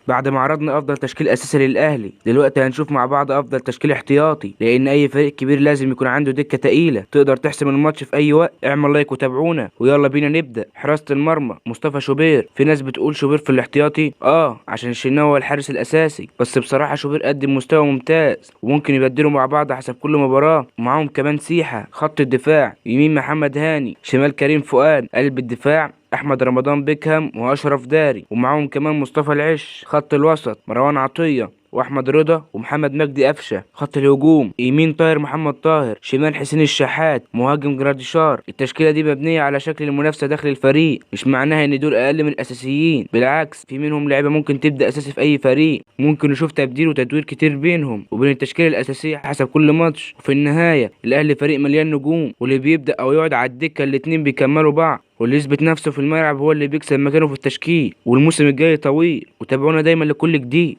بعد ما عرضنا افضل تشكيل اساسي للاهلي، دلوقتي هنشوف مع بعض افضل تشكيل احتياطي، لان اي فريق كبير لازم يكون عنده دكة تقيلة تقدر تحسم الماتش في اي وقت. اعمل لايك وتابعونا ويلا بينا نبدأ. حراسة المرمى مصطفى شوبير. في ناس بتقول شوبير في الاحتياطي عشان الشناوي هو الحارس الاساسي، بس بصراحة شوبير قدم مستوى ممتاز وممكن يبدلوا مع بعض حسب كل مباراة. ومعاهم كمان سيحة. خط الدفاع يمين محمد هاني، شمال كريم فؤاد، قلب الدفاع احمد رمضان بيكهام واشرف داري، ومعاهم كمان مصطفى العش. خط الوسط مروان عطية واحمد رضا ومحمد مجدي قفشه. خط الهجوم يمين طاهر محمد طاهر، شمال حسين الشحات، مهاجم جراديشار. التشكيلة دي مبنية على شكل المنافسة داخل الفريق، مش معناها ان دول اقل من الاساسيين، بالعكس في منهم لعيبة ممكن تبدا اساسي في اي فريق. ممكن نشوف تبديل وتدوير كتير بينهم وبين التشكيلة الاساسية حسب كل ماتش. وفي النهاية الاهلي فريق مليان نجوم، واللي بيبدا او يقعد على الدكة الاتنين بيكملوا بعض، واللي يثبت نفسه في الملعب هو اللي بيكسب مكانه في التشكيل. والموسم الجاي طويل، وتابعونا دايما لكل جديد.